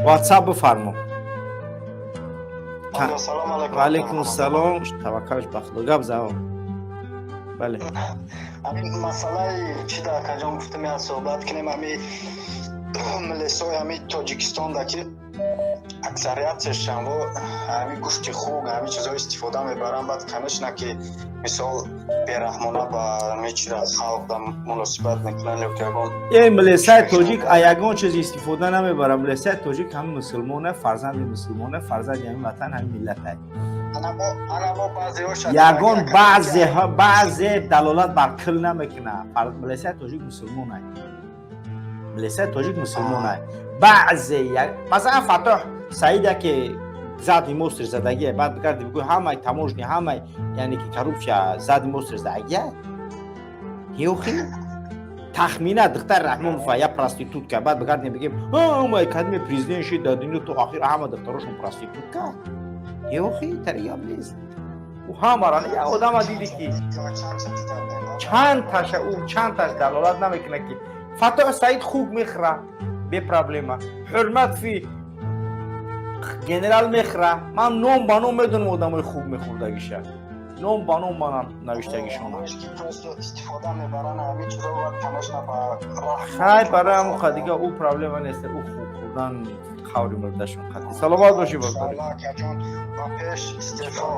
Ватсап бифармо. Алло, салом алейкум. Ва алейкум салом. Таваккалш ба Худо, гап зао, бале. Ҳамин масъалаи чи да, акаҷон, гуфтам, як суҳбат кунем. Ҳами милисои ҳами Тоҷикистонда, ки аксариятшаш ҳамо ҳами гӯшти хук, ҳами чизҳо истифода мебаранд. Баъд, конечно, ки мисол бераҳмона ба ҳами чира халқ да муносибат мекунанд ё ки ягон. Э, милисаи тоҷик а ягон чиз истифода намебарад. Милисаи тоҷик ҳами мусулмоне, фарзанди мусулмоне, фарзанди ҳами ватан, ҳами миллатай. Анамо баъзеҳоша. Ягон баъзе далолат бар кил намекунад. Милисаи тоҷик мусулмонай, милисаи тоҷик мусулмонай. Баъзе, масалан, Фатоҳ Саида, ки задний мост задагия, баъд бигарди бигӯй, ҳамаи таможня, ҳамаи, яъне ки коррупсия задний мост задагия. Ёхи тахмина духтар Раҳмонова я проститутка, баъд бигардем, бигем, ҳамаи кадме президент шид дар дунё то охир, ҳама духтарошон проститутка. Ёхи таригам нест. Ӯ ҳамара як одама диди, ки чанд таша, ӯ чанд таш далолат намекунад, ки Фатоҳ Саид хук мехӯра бе проблема, ҳурмат фи генерал мехӯра. Ман ном ба ном медонам одамои хук мехӯрдагиша, ном ба ном манам навиштагишона. Истифода мебаранд ҳамин чизо, конечно, ба Хай, барои ҳамон дига ӯ проблема нест. Ӯ хук хӯрдан қаври мурдашон қатъи. Саломат бошӣ, бародари. Акаҷон, ба пеш, истеъфо.